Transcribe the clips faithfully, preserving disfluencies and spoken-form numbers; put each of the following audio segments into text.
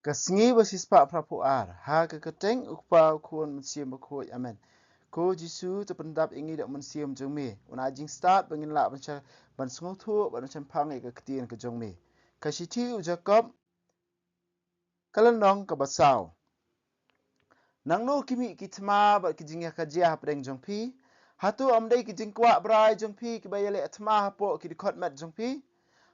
Ka sngi ba shispah phraphew ar, ha ka kyrteng U Kpa, U Khun, U Mynsiem Bakhuid. Amen. Ko Jisu, to pyndap ïa ngi da u Mynsiem jong me, un ai jingstad ba ngin lah ban sha-, ban sngewthuh bad ban shemphang ïa ka ktien ka jong me. Ka shithi u Jakob, ka lynnong kaba saw. Nangno ki mih ki thma bad ki jingïakajia hapdeng jong phi? Hato ym dei ki jingkwah brai jong phi kiba ïaleh thma hapoh ki dkhot met jong phi?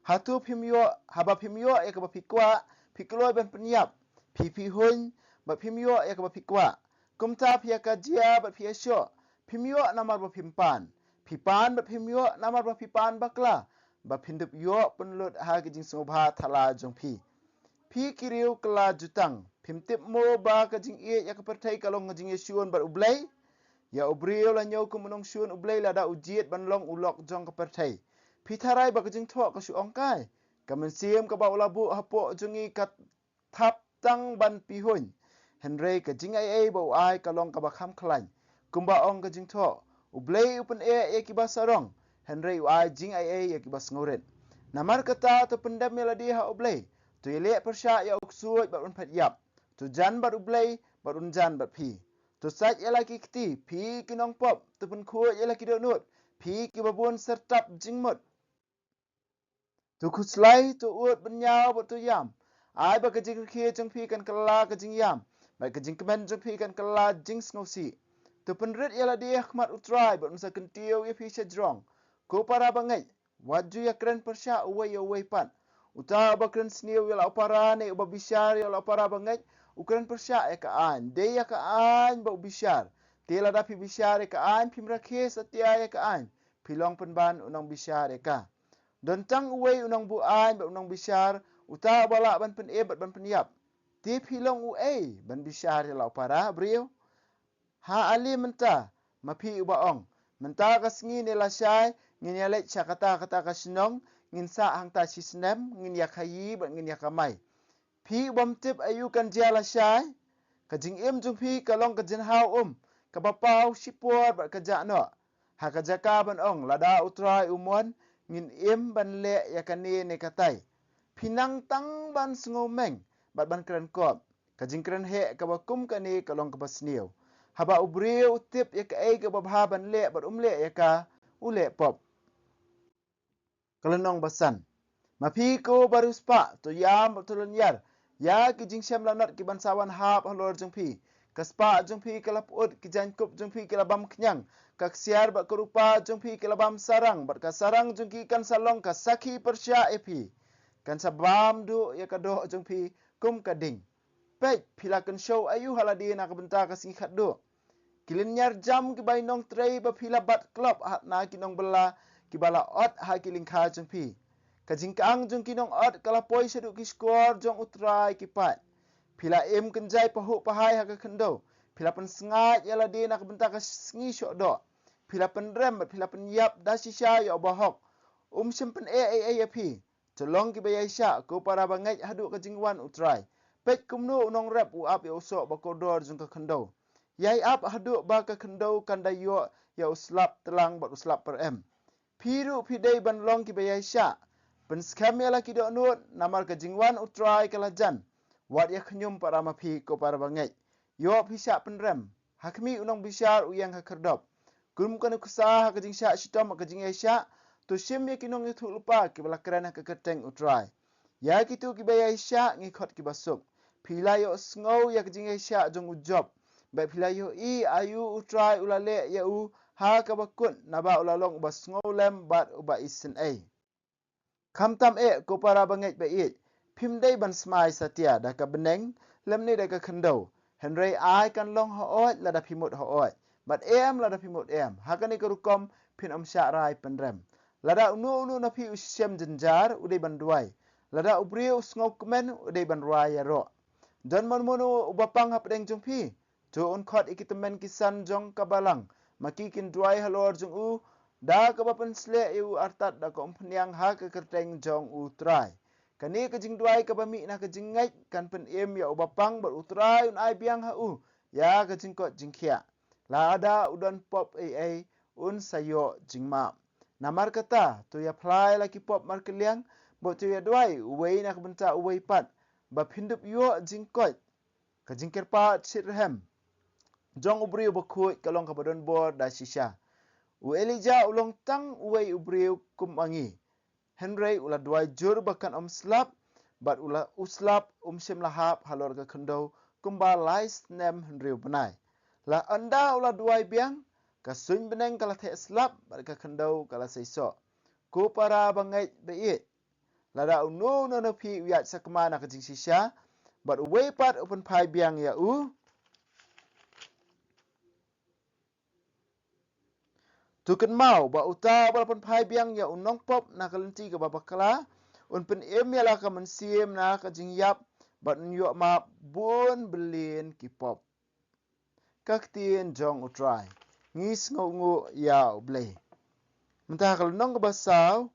Hato phim ïoh, haba phim ïoh ïa kaba phi kwah, phi kloi ban pynïap? Phi, phi huiñ bad phim ïoh ïa kaba phi kwah. Kumta phi ïakajia bad phi ïashoh, phim ïoh namar ba phim pan. Phi pan bad phim ïoh namar ba phi pan bakla, ba phin dup ïoh pynlut ha ki jingsngewbha thala jong phi. Phi ki riew kylla jutang, phim tip mo ba ka jingïeit ïa ka pyrthei ka long ka jingïashun bad U Blei? Ïa u briew la ñiew kum u nongshun U Blei lada u jied ban long u lok jong ka pyrthei. Phi tharai ba ka jingthoh ka shu ong kai? Ka mynsiem kaba u la buh hapoh jong ngi ka thap tang ban pyrhuiñ. Hynrei ka jingaiei ba u ai ka long kaba kham khlaiñ. Kumba ong ka jingthoh, U Blei u pyneh ïa kiba sarong, hynrei u ai jingaiei ïa kiba sngewrit. Namar kata to pyndem ïa lade ha U Blei, to ïaleh pyrshah ïa u ksuid bad un phet ïap. To jan bad U Blei bad un jan bad phi. To sait ïa la ki kti, phi ki nongpop, to pynkhuid ïa la ki dohnud, phi kiba bun syrtap jingmut. To khuslai, to ud bynñiaw bad to ïam. Ai ba ka jingrkhie jong phi kan kylla ka jingïam, bad ka jingkmen jong phi kan kylla jingsngewsih. To pynrit ïa lade ha khmat U Trai bad un sa kyntiew ïa phi sha jrong. Ko para bangeit, wat ju ïakren pyrshah uwei ïa uwei pat. Uta uba kren sniew ïa la u para ne uba bishar ïa la u para bangeit, u kren pyrshah ïa ka aiñ, dei ïa ka aiñ ba u bishar. Te lada phi bishar ïa ka aiñ, phim rakhe satia ïa ka aiñ, phi long pynban u nongbishar ïa ka. Don tang uwei u nongbuain bad u nongbishar, uta uba lah ban pynim bad ban pynïap. Te phi long uei ban bishar ïa la u para briew? Ha ale mynta, ma phi uba ong, mynta ka sngi ne lashai ngin ïaleit sha kata kata ka shnong, ngin sah hangta shi snem, ngin ïakhaïi bad ngin ïakamai. Phi u bym tip aïu kan jia lashai? Ka jingim jong phi ka long ka jinghaw um kaba paw shipor bad ka jah noh. Ha ka jaka ban ong, lada U Trai u mon, ngin im ban leh ïa kane ne katai, phi nang tang ban sngewmeng bad ban kren kop. Ka jingkren heh kaba kum kane ka long kaba sniew. Haba u briew u tip ïa kaei kaba bha ban leh bad um leh ïa ka, u leh pop. Ka lynnong ba san. Ma phi ko bariewspah, to ïam bad to lynñiar ïa ki jingshem lanot ki ban sa wan hap halor jong phi. Ka spah jong phi ka la pyut, ki jaiñkup jong phi ki la bam khñiang, ka ksiar bad ka rupa jong phi ki la bam sarang, bad ka sarang jong ki kan sa long ka sakhi pyrshah ïa phi. Kan sa bam duh ïa ka doh jong phi kum ka ding. Peit, phi la kynshew aïu ha lade na ka bynta ka sngi khatduh? Ki lynñiar jam ki bainong trei ba phi la bat klop ha na ki nongbylla kiba la ot ha ki lyngkha jong phi. Ka jingkang jong ki nongot ka la poi shaduh ki shkor jong U Trai ki paid. Phi la im kynjai pahuh pahai ha ka khyndew. Phi la pynsngaid ïa lade na ka bynta ka sngi shoh doh. Phi la pynrem bad phi la pynïap da shisha ïa u bahok. Um shym pyneh ei ei ïa phi. To long kiba ïaishah, ko para bangeit, haduh ka jingwan U Trai. Peit kumno u nongrep u ap ïa u soh ba kordor jong ka khyndew. Ïai ap haduh ba ka khyndew kan da ïoh ïa u slap tlang bad u slap pyrem. Phi ruh phi dei ban long kiba ïaishah. Pynskhem ïa la ki dohnud, namar ka jingwan U Trai ka la jan. Wat ïa khñium para ma phi, ko para bangeit. Ïoh phi shah pynrem. Ha khmih u nongbishar u ïeng ha khyrdop. Kum ka nuksa ha ka jingshah shitom ha ka jingïaishah, to shim ïa ki nongïathuhlypa kiba la kren ha ka kyrteng U Trai. Ïa kito kiba ïaishah ngi khot kiba suk. Phi la ïohsngew ïa ka jingïaishah jong u Job. Bad phi la ïohi aïu U Trai u la leh ïa u ha kaba kut, naba u la long uba sngewlem bad uba isynei. Khamtam eh, ko para bangeit ba ïeit, phim dei ban smai satia da ka bneng lymne da ka khyndew. Hynrei ai kan long hooid lada phi mut hooid, bad em lada phi mut em. Ha kane ka rukom phin ym shah rai pynrem. Lada uno uno na phi u shem jynjar, u dei ban duwai. Lada u briew u sngewkmen, u dei ban rwai ïaroh. Don mano mano uba pang hapdeng jong phi? To un khot ïa ki tymmen ki san jong ka balang, ma ki kin duwai halor jong u, da kaba pynsleh ïa u artat da ka umphniang ha ka kyrteng jong U Trai. Kane ka jingduwai kaba mih na ka jingngeit kan pynim ïa uba pang bad U Trai un ai biang ha u ïa ka jingkoit jingkhiah. Lada u don pop ei ei, un sa ïoh jingmap. Namar kata, to ïa phla ïa la ki pop markylliang, bad to ïa duwai uwei na ka bynta uwei pat. ba phin dup ïoh jingkoit, ka jingkyrpad shitrhem jong u briew bakhuid ka long kaba don bor da shisha. U Elijah u long tang uwei u briew kum ma ngi. Hynrei u la duwai jur ba kan ym slap, bad u la u slap um shym la hap halor ka khyndew kumba lai snem hynriew bnai. La ynda u la duwai biang, ka suiñ bneng ka la theh slap, bad ka khyndew ka la seisoh. Ko para bangeit ba ïeit, lada uno uno na phi u ïaid sakma na ka jingshisha, bad uwei pat u pynphai biang ïa u, to kynmaw ba uta uba la pynphai biang ïa u nongpop na ka lynti kaba bakla, un pynim ïa la ka mynsiem na ka jingïap, bad un ïoh map bun byllian ki pop. Ka ktien jong U Trai. Ngi sngewnguh ïa U Blei. Mynta ha ka lynnong kaba saw,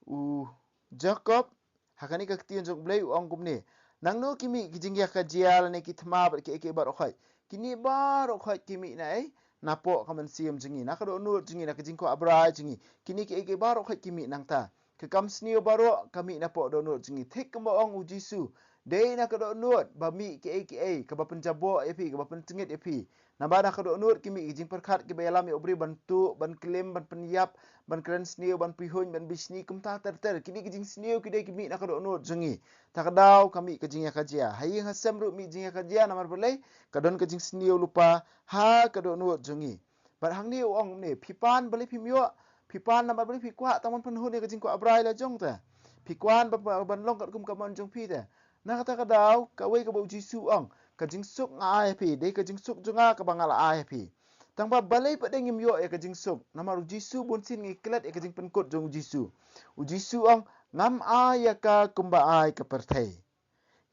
u Jakob, ha kane ka ktien jong U Blei u ong kumne. Nangno ki mih ki jingïakajia lane ki thma bad kiei kiei baroh khoit? Kine baroh khoit ki mih na ei? Napoh ka mynsiem jong ngi, na ka dohnud jong ngi, na ka jingkwah brai jong ngi. Kine kiei kiei baroh khoit ki mih nangta. Ka kam sniew baroh ka mih napoh dohnud jong ngi. Thik kumba ong U Jisu, dei na ka dohnud ba mih kiei kiei kaba pynjaboh ïa phi, kaba pyntngit ïa phi. Naba na ka dohnud ki mih ki jingpyrkhat kiba ïalam ïa u briew ban tuh, ban klim, ban pynïap, ban kren sniew, ban pihuiñ, ban bishni, kumta ter ter. Kine ki jingsniew ki dei ki mih na ka dohnud jong ngi. Ta ka daw ka mih ka jingïakajia. Ha ïing ha sem ruh mih jingïakajia, namar balei? Ka don ka jingsniew lypa ha ka dohnud jong ngi. Bad hangne u ong kumne, phi pan balei phim ïoh, phi pan namar balei phi kwah tang ban pynhun ïa ka jingkwah brai la jong te. Phi kwah ban, ban, ban long katkum ka mon jong phi te. Na kata ka daw, kawei kaba U Jisu u ong, ka jingsuk nga ai ha phi, dei ka jingsuk jong nga kaba nga la ai ha phi. Tang ba balei pat de ngim ïoh ïa ka jingsuk, namar U Jisu bunsien ngi klet ïa ka jingpynkut jong U Jisu. U Jisu u ong, ngam ai ïa ka kumba ai ka pyrthei.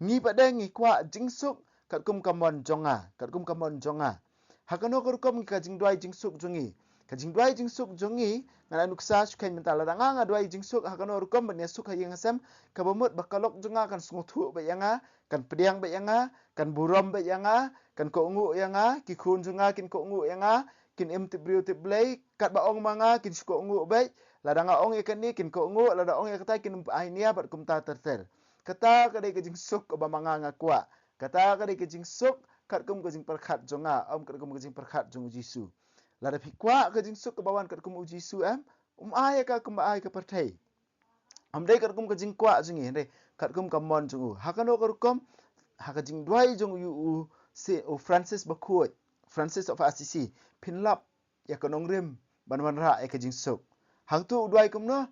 Ngi pat de ngi kwah jingsuk katkum ka mon jong nga, katkum ka mon jong nga. Ha kano ka rukom ngi ka jingduwai jingsuk jong ngi? Ka jingduwai jingsuk jong ngi, ngan ai nuksa shu kheiñ mynta, lada nga nga duwai jingsuk ha kano rukom ban ïasuk ha ïing ha sem, kaba mut ba ka lok jong nga kan sngewthuh beit ïa nga, kan pdiang beit ïa nga, kan burom beit ïa nga, kan kohnguh ïa nga, ki khun jong nga kin kohnguh ïa nga, kin im tip briew tip Blei, katba ong ma nga kin shu kohnguh beit, lada nga ong ïa kane kin kohnguh, lada ong ïa kata kin ai nia bad kumta ter ter. Kata ka dei ka jingsuk kaba ma nga nga kwah. Kata ka dei ka jingsuk katkum ka jingpyrkhat jong nga, ym katkum ka jingpyrkhat jong U Jisu. Lada phi kwah ka jingsuk kaba wan katkum U Jisu em, um ai ïa ka kumba ai ka pyrthei. Ym dei katkum ka jingkwah jong ngi, hynrei katkum ka mon jong u. Ha kano ka rukom? Ha ka jingduwai jong u, u, si, u Francis bakhuid, Francis of Assisi, phin lap ïa ka nongrim ban wanrah ïa ka jingsuk. Hangto u duwai kumno?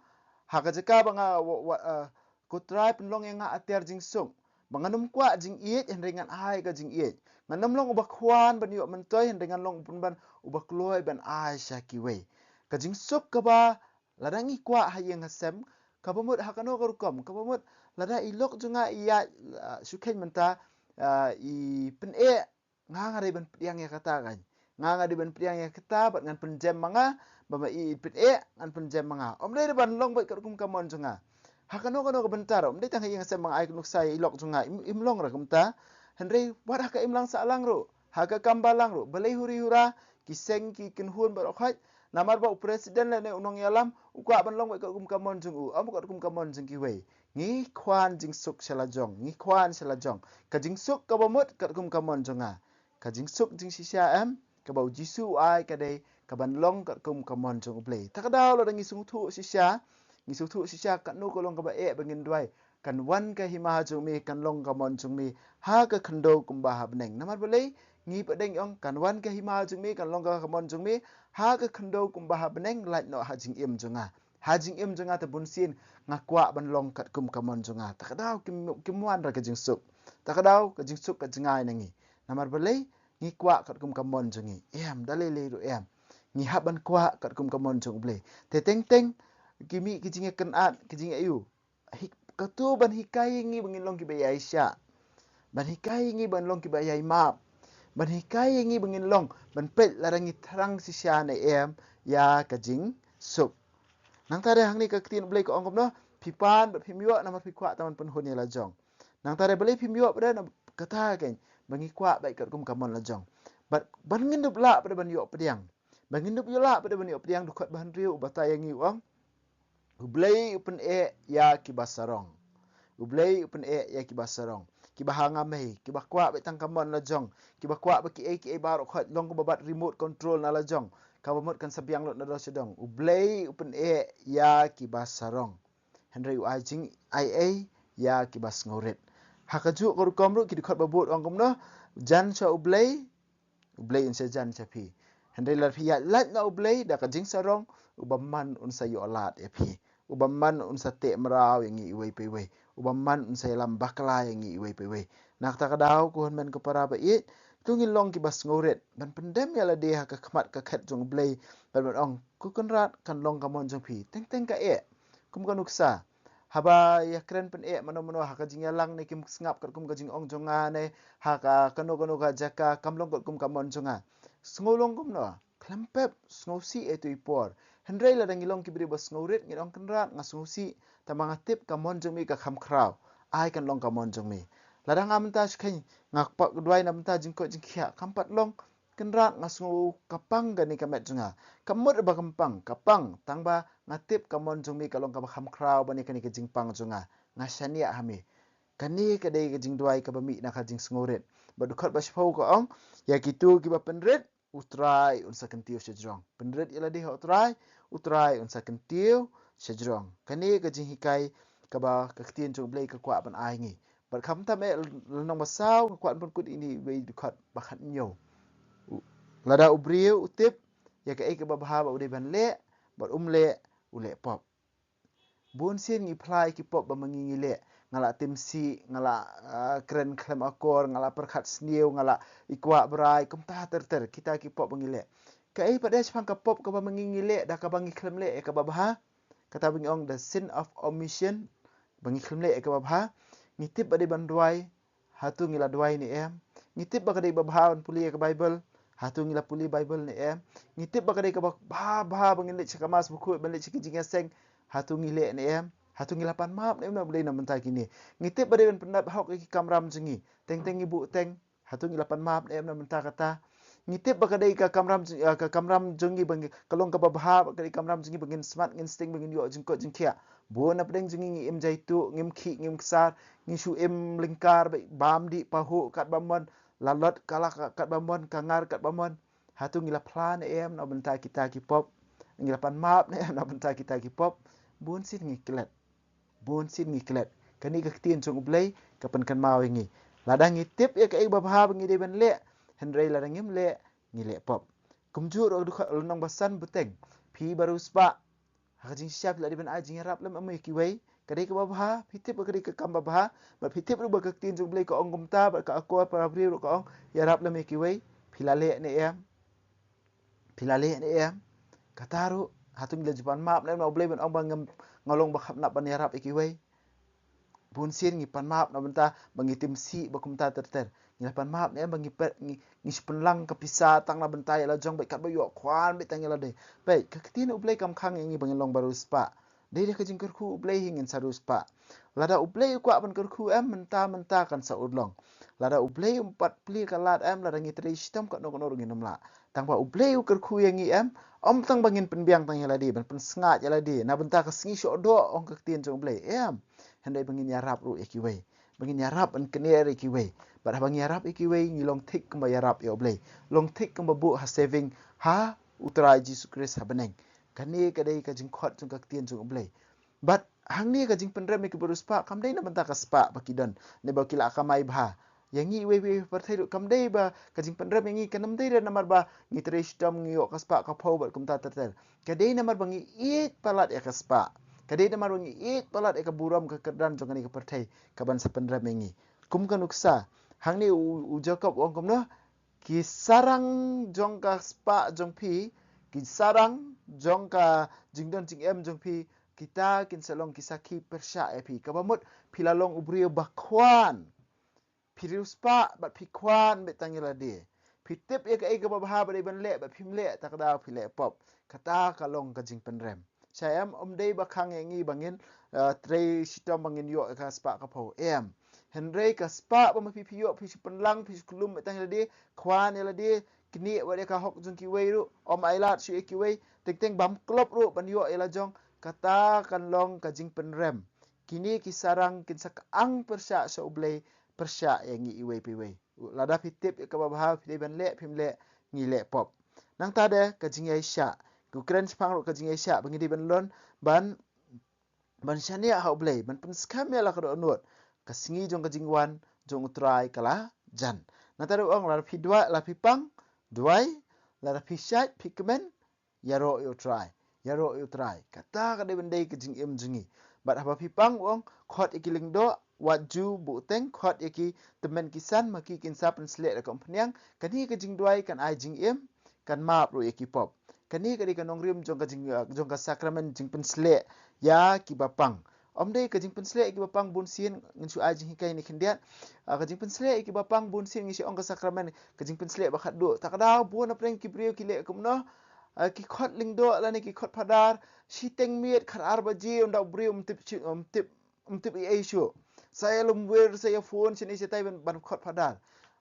Ha ka jaka ba nga wa, wa, uh, ko Trai pynlong ïa nga atiar jingsuk, ba ngan ym kwah jingïeit hynrei ngan ai ka jingïeit. Ngan ym long uba khwan ban ïoh myntoi hynrei ngan long uba, uba kloi ban ai sha kiwei. Ka jingsuk kaba lada ngi kwah ha ïing ha sem, kaba mut ha kano ka rukom, kaba mut lada i lok jong nga i ïaid, uh, shu kheiñ mynta, uh, i pyneh, nga nga dei ban pdiang ïa kata kan. Nga nga dei ban pdiang ïa kata bad ngan pynjem ma nga, ba ma i pyneh ngan pynjem ma nga. Ym dei ban long beit katkum ka mon jong nga. Ha kano kano ka bynta ruh, ym dei tang ha ïing ha sem ba nga ai ka nuksa ïa i lok jong nga, im, im long ruh kumta. Hynrei wat ha ka imlang sahlang ruh, ha ka kam balang ruh, balei huri hura ki seng ki kynhun baroh khoit, namar ba u president lane u nongïalam u kwah ban long beit katkum ka mon jong u, ym katkum ka mon jong kiwei. Ngi khwan jingsuk sha la jong, ngi khwan sha la jong. Ka jingsuk kaba mut katkum ka mon jong nga. Ka jingsuk jingshisha em, kaba U Jisu u ai ka dei kaban long katkum ka mon jong U Blei. Ta ka daw lada ngi sngewthuh shisha, ngi sngewthuh shisha katno ka long kaba eh ba ngin duwai. Kan wan ka hima jong me, kan long ka mon jong me ha ka khyndew kumba ha bneng. Namar balei? Ngi pat de ngi ong, kan wan ka hima jong me, kan long ka mon jong me ha ka khyndew kumba ha bneng, lait noh ha jingim jong nga. Ha jingim jong nga te bunsien nga kwah ban long katkum ka mon jong nga. Ta ka daw kim, kim wan ra ka jingsuk. Ta ka daw ka jingsuk ka jngai na ngi. Namar balei? Ngi kwah katkum ka mon jong ngi. Em, da lei lei ruh em, ngi hap ban kwah katkum ka mon jong U Blei. Te teng teng ki mih ki jingïakynad, ki jingïaïu. Hi-, kato ban hikai ïa ngi ba ngin long kiba ïaishah. Ban hikai ïa ngi ban long kiba ïaimap. Ban hikai ïa ngi ba ngin long ban peit lada ngi thrang shisha ne em ïa ka jingsuk. Nangta de hangne ka ktien U Blei ka ong kumno, phi pan bad phim ïoh namar phi kwah tang ban pynhun ïa la jong. Nangta de balei phim ïoh bad de na kata keiñ, ba ngi kwah beit katkum ka mon la jong. Bad ban ngin dup lah bad de ban ïoh pdiang. Ba ngin dup ïoh lah bad de ban ïoh pdiang, dkhot ba hynriew u batai ïa ngi u ong, U Blei u pyneh ïa kiba sarong. U Blei u pyneh ïa kiba sarong. kiba ha nga mei, kiba kwah beit tang ka mon la jong, kiba kwah ba kiei kiei baroh khoit long kumba bat remote control na la jong, kaba mut kan sa biang lut na doh sha doh. U Blei u pyneh ïa kiba sarong, hynrei u ai jingaiei ïa kiba sngewrit. Ha kajuh ka rukom ruh ki dkhot ba bud ong kumno? Jan sha U Blei, U Blei un sa jan sha phi. Hynrei lada phi ïaid lait na U Blei da ka jingsarong, U Bamon un sa ïoh lad ïa phi. U Bamon un sa teh mraw ïa ngi iwei pa iwei. U Bamon un sa ïalam bakla ïa ngi iwei pa iwei. Na kata ka daw, ko hynmen ko para ba ïeit, to ngin long kiba sngewrit ban pyndem ïa lade ha ka khmat ka khet jong U Blei, ban ban ong, ko Kynrad, kan long ka mon jong phi. Teng teng ka eh, kum ka nuksa. Haba ïakren pyneh mano mano ha ka jingïalang ne kim sngap katkum ka jingong jong nga ne ha ka kano kano ka jaka, kam long katkum ka mon jong nga. Sngew long kumno? Khlem pep, sngewsih ïa itu i por. Hynrei lada ngi long ki briew ba sngewrit, ngin ong, Kynrad, nga sngewsih, tangba nga tip ka mon jong mi ka kham khraw. Ai kan long ka mon jong mi. Lada nga mynta shu kheiñ, nga pat duwai na bynta jingkoit jingkhiah, kam pat long, Kynrad, nga sngew ka pang kane ka met jong nga. Ka mut ba kam pang, ka pang, tangba nga tip ka mon jong mi ka long kaba kham khraw ban ïa kane ka jingpang jong nga. Nga shaniah ha mi. Kane ka dei ka jingduwai kaba mih na ka jingsngewrit. Bad dkhot ba shiphew ka ong, ïa kito kiba pynrit, U Trai un sa kyntiew shajrong. Pynrit ïa lade ha U Trai, U Trai un sa kyntiew shajrong. Kane ka jinghikai kaba ka ktien jong U Blei ka kwah ban ai ngi. Bad khamtam eh lynnong ba saw, nga kwah ban pynkut ïa ini iwei i dkhot ba khathynñiew. U, lada u briew u tip ïa kaei kaba bha ba u dei ban leh, bad um leh, u leh pop. Bun sien ngi phla ïa ki pop ba ma ngi ngi leh. Nga la tim sih, nga la, ah, kren khlem akor, nga la pyrkhat sniew, nga la i kwah brai, kumta ter ter, kita ki pop ba ngi leh. Kaei pat de shaphang ka pop kaba ma ngi ngi leh da kaba ngi khlem leh ïa kaba bha? Kata ba ngi ong the sin of omission, ba ngi khlem leh ïa kaba bha. Ngi tip ba dei ban duwai, hato ngi la duwai ne em? Ngi tip ba ka dei ba bha ban pule ïa ka Baibl, hato ngi la pule Baibl ne em? Ngi tip ba ka dei kaba bha bha ba ngin leit sha ka Mass Bakhuid, ban leit sha ki jingïaseng, hato ngi leh ne em? Hato ngi la pan map ne em na U Blei na bynta kine? Ngi tip ba dei ban pyndap hok ïa ki kamram jong ngi, teng teng ngi buh teng, hato ngi la pan map ne em na bynta kata? Ngi tip ba ka dei ka kamram jong, ah, ka kamram jong ngi ba ngi, ka long kaba bha, ba ka dei kamram jong ngi ba ngin smat, ngin sting, ba ngin ïoh jingkoit jingkhiah. Bun na pdeng jong ngi ngi im jaituh, ngim khih, ngim ksar, ngi shu im lyngkar, ba bam dih pahuh katba mon, la lot ka la ka, katba mon, ka ngar katba mon. Hato ngi la phla ne em na bynta kita ki pop? Ngi la pan map ne em na bynta kita ki pop? Bun sien ngi klet. Bun sien ngi klet. Kane ka ktien jong U Blei ka pynkynmaw ïa ngi. Lada ngi tip ïa kaei ba bha ba ngi dei ban leh, hynrei lada ngim leh, ngi leh pop. Kumjuh ruh dkhot lynnong ba san bteng. Phi bariewspah, ha ka jingshisha phi la dei ban ai jingïarap lem em ïa kiwei? Ka dei kaba bha, phi tip ba ka dei ka kam ba bha, bad phi tip ruh ba ka ktien jong U Blei ka ong kumta, bad ka akor para briew ruh ka ong, ïarap lem ïa kiwei. Phi la leh ne em? Phi la leh ne em? Kata ruh, hato ngi la ju pan map ne em na U Blei ban ong ba ngam, nga long ba khapnap ban ïarap ïa kiwei? Bun sien ngi pan map na bynta ba ngi tim sih, ba kumta ter ter. Ngi la pan map ne em ba ngi pet, ngi, ngi shu pynlang ka pisa tang na bynta ïa la jong, bad katba ïoh khwan beit tang ïa lade. Peit, ka ktien U Blei kam khang ïa ngi ba ngin long bariewspah. Dei da ka jingkyrkhu U Blei hi ngin sa riewspah. Lada U Blei u kwah ban kyrkhu em, mynta mynta kan sa urlong. Lada U Blei um pat plie ka lad em, lada ngi trei shitom katno katno ruh ngin ym lah. Tangba U Blei u kyrkhu ïa ngi em, ym tang ba ngin pynbiang tang ïa lade, ban pynsngaid ïa lade na bynta ka sngi shoh doh, ong ka ktien jong U Blei, em. Hynrei ba ngin ïarap ruh ïa kiwei, ba ngin ïarap ban kner ïa kiwei. Bad haba ngi ïarap ïa kiwei, ngi long thik kumba ïarap ïa U Blei, long thik kumba buh ha saving ha U Trai Jisu Khrist ha bneng. Kane ka dei ka jingkhot jong ka ktien jong U Blei. Bad hangne ka jingpynrem ïa ki bariewspah kam dei na bynta ka spah ba ki don, ne ba ki la kamai bha. Ïa ngi iwei iwei pyrthei ruh kam dei ba ka jingpynrem ïa ngi kan ym dei re namar ba ngi trei shitom, ngi ïoh ka spah ka phew bad kumta ter ter. Ka dei namar ba ngi ïeit palat ïa ka spah. Ka dei namar ba ngi ïeit palat ïa ka burom ka kyrdan jong kane ka pyrthei kaban sa pynrem ïa ngi. Kum ka nuksa, hangne u, u Jakob u ong kumno? Ki sarang jong ka spah jong phi, ki sarang jong ka jingdon jingem jong phi, kita kin sa long ki sakhi pyrshah ïa phi. Kaba mut phi la long u briew ba khwan. Phi riewspah bad phi khwan beit tang ïa lade. Phi tip ïa kaei kaba bha ba dei ban leh bad phim leh, ta ka daw phi leh pop. Kata ka long ka jingpynrem. Sha em, ym dei ba khang ïa ngi ba ngin, eh, trei shitom ba ngin ïoh ïa ka spah ka phew, em. Hynrei ka spah ba ma phi phi ïoh, phi shu pynlang, phi shu khlum beit tang ïa lade, khwan ïa lade, knieh wat ïa ka hok jong kiwei ruh, ym ailad shuh ïa kiwei, teng teng bam klop ruh ban ïoh ïa la jong, kata kan long ka jingpynrem. Kine ki sarang kin sa kyang pyrshah sha U Blei, pyrshah ïa ngi iwei pa iwei. Lada phi tip ïa kaba bha phi dei ban leh, phim leh, ngi leh pop. Nangta de ka jingïaishah. Ka kren shaphang ruh ka jingïaishah ba ngi dei ban lon ban ban shaniah ha U Blei, ban pynskhem ïa la ka dohnud. Ka sngi jong ka jingwan jong U Trai ka la jan. Nangta ruh ong, lada phi duwai, lada phi pang, duwai, lada phi shait, phi kmen, ïaroh ïa U Trai, ïaroh ïa U Trai. Kata ka dei ban dei ka jingim jong ngi. Bad haba phi pang, ong, khot ïa ki lyngdoh, wat ju buh teng, khot ïa ki tymmen ki san, ma ki kin sa pynsleh da ka umphniang. Kane ka jingduwai kan ai jingim, kan map ruh ïa ki pop. Kane ka dei ka nongrim jong ka jing, jong ka sakramen jingpynsleh ïa kiba pang. Ym dei ka jingpynsleh ïa kiba pang, bun sien ngin shu ai jinghikai ne khyndiat. Ah, ka jingpynsleh ïa kiba pang, bun sien ngi shu ong ka sakramen ka jingpynsleh ba khatduh. Ta ka daw bun na pdeng ki briew ki leh kumno. Ah, ki khot lyngdoh lane ki khot phadar shiteng miet, khatar baje, ynda u briew um tip shi-, um tip, um tip ei ei shuh. Sa ïa lum wir, sa ïa phone shane shatai ban, ban khot phadar.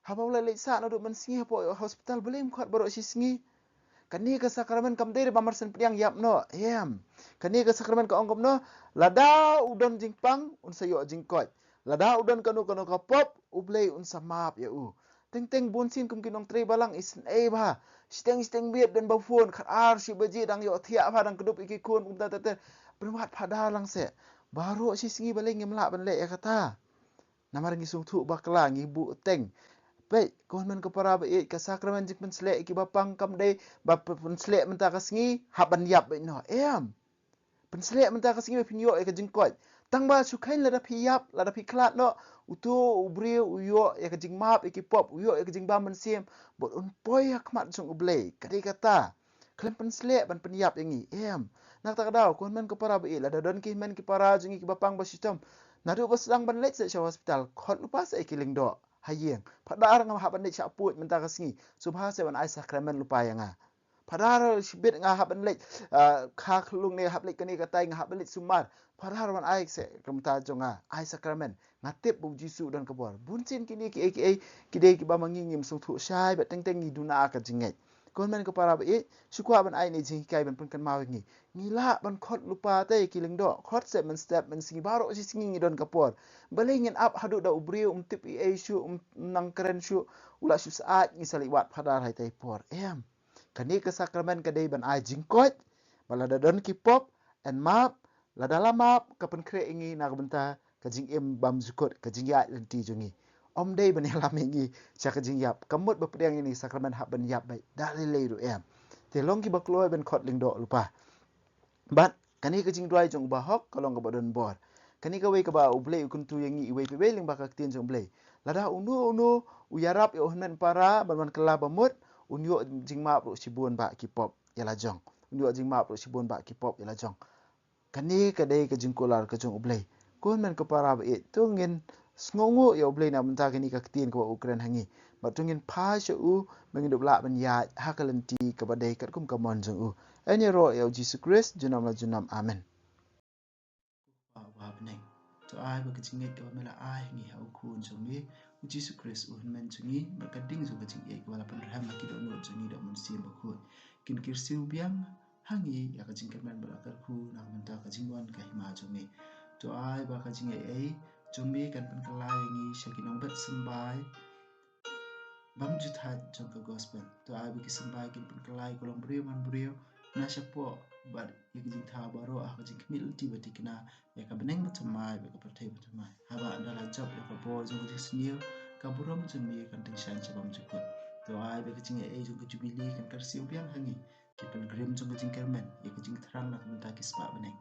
Haba u la leit sah naduh mynsngi hapoh hospital, balei um khot baroh shi sngi? Kane ka sakramen kam dei ba marsan pdiang ïap noh, em. Kane ka sakramen ka ong kumno, lada u don jingpang, un sa ïoh jingkoit. Lada u don kano kano ka pop, U Blei un sa map ïa u. Teng teng bun sien kum ki nongtrei balang, isynei bha. Shiteng shiteng miet don ba phone, khatar shi baje dang ïohthiah bha, dang kdup ïa ki khun, kumta ter ter. Pynwad phadar lang seh. Baroh shi sngi balei ngim lah ban leh ïa kata? Namar ngi sngewthuh bakla, ngi buh teng. Peit, ko hynmen ko para ba ïeit, ka sakramen jingpynsleh ïa kiba pang kam dei ba pynsleh mynta ka sngi, hap ban ïap beit noh. Em. Pynsleh mynta ka sngi ba phin ïoh ïa ka jingkoit. Tang ba shu kheiñ lada phi ïap, lada phi khlad noh, uto u briew u ïoh ïa ka jingmap ïa ki pop, u ïoh ïa ka jingbam mynsiem, bad un poi ha khmat jong U Blei. Ka dei kata. Khlem pynsleh ban pynïap ïa ngi. Em. Na kata ka daw, ko hynmen ko para ba ïeit, lada don ki hynmen ki para jong ngi kiba pang ba shitom, naduh ba sdang ban leit seh sha hospital, khot lypa seh ïa ki lyngdoh ha ïing. Phadar, nga hap ban leit shah puid mynta ka sngi. Sngewbha seh ban ai sakramen lypa ïa nga. Phadar, shibit nga hap ban leit, ah, kha khlung ne hap leit kane katai, nga hap ban leit sumar. Phadar, wan ai seh ka bynta jong nga, ai sakramen. Nga tip ba U Jisu u don ka bor. Bun sien kine kiei kiei ki dei kiba ma ngi ngim sngewthuh shai, bad teng teng ngi duna ka jingngeit. Ko hynmen ko para ba ïeit, shu kwah ban ai ne jinghikai ban pynkynmaw ïa ngi. Ngi lah ban khot lypa te ïa ki lyngdoh, khot seh mynstep mynsngi, baroh shi sngi ngi don ka por. Balei ngin ap haduh da u briew um tip ei ei shuh, um nang kren shuh, u la shu sah, ngi sa leit wad phadar ha ita i por. Em. Kane ka sakramen ka dei ban ai jingkoit, ba lada don ki pop, yn map, lada la map, ka pynkhreh ïa ngi na ka bynta ka jingim bymjukut, ka jingïaid lynti jong ngi. Ym dei ban ïalam ïa ngi sha ka jingïap. Ka mut ba pdiang ïa kane ka sakramen hap ban ïap beit da lei lei ruh, em. Te long kiba kloi ban khot lyngdoh lypa. Bad kane ka jingduwai jong u bahok ka long kaba don bor. Kane kawei kaba U Blei u kyntu ïa ngi iwei pa iwei lyngba ka ktien jong U Blei. Lada uno uno u ïarap ïa u hynmen para ban wan kylla bamut, un ïoh jingmap ruh shibun bah ki pop ïa la jong. Un ïoh jingmap ruh shibun bah ki pop ïa la jong. Kane ka dei ka jingkular ka jong U Blei. Ko hynmen ko para ba ïeit, to ngin sngewnguh ïa U Blei na bynta kane ka ktien kaba u kren ha ngi. Bad to ngin phai sha u, ba ngin dup lah ban ïaid ha ka lynti kaba dei katkum ka mon jong u. Yn ïaroh ïa U Jisu Khrist junom la junom. Amen. Ko Kpa uba ha bneng, to ai ba ka jingngeit kaba me la ai ha ngi ha u Khun jong me, U Jisu Khrist u Hynmen jong ngi, bad ka ding jong ka jingïeit kaba la pynrhem ha ki dohnud jong ngi da U Mynsiem Bakhuid, kin kyrsiew biang ha ngi ïa ka jingkyrmen bad la kyrkhu na ka bynta ka jingwan ka hima jong me. To ai ba ka jingaiei jong me kan pynkylla ïa ngi sha ki nongbet symbai bymjukut jong ka gospel. To ai ba ki symbai kin pynkylla ïa ka longbriew manbriew na shapoh bad ïa ka jingthaw baroh ha ka jingkhmih lynti ba thikna ïa ka bneng bathymmai bad ka pyrthei bathymmai. Haba ynda la jop ïa ka bor jong ka jingsniew, ka burom jong me kan tyngshaiñ sha bymjukut. To ai ba ka jingaiei jong ka jubili kan kyrsiew biang ha ngi, ki pilgrim jong ka jingkyrmen, ïa ka jingthrang na ka bynta ki spah bneng.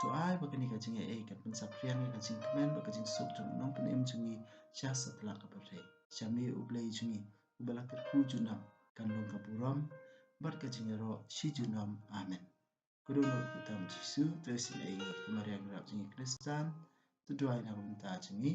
To ai ba kane ka jingaiei kan pynsaphriang ïa ka jingkmen bad ka jingsuk jong u Nongpynim jong ngi sha satlak ka pyrthei. Sha me U Blei jong ngi uba la kyrkhu junom, kan long ka burom bad ka jingïaroh shi junom. Amen. Ka dohnud kyrteng U Jisu, to isynei ïa ngi, ka Maria nongrep jong ngi Khristan, to duwai na ka bynta jong ngi.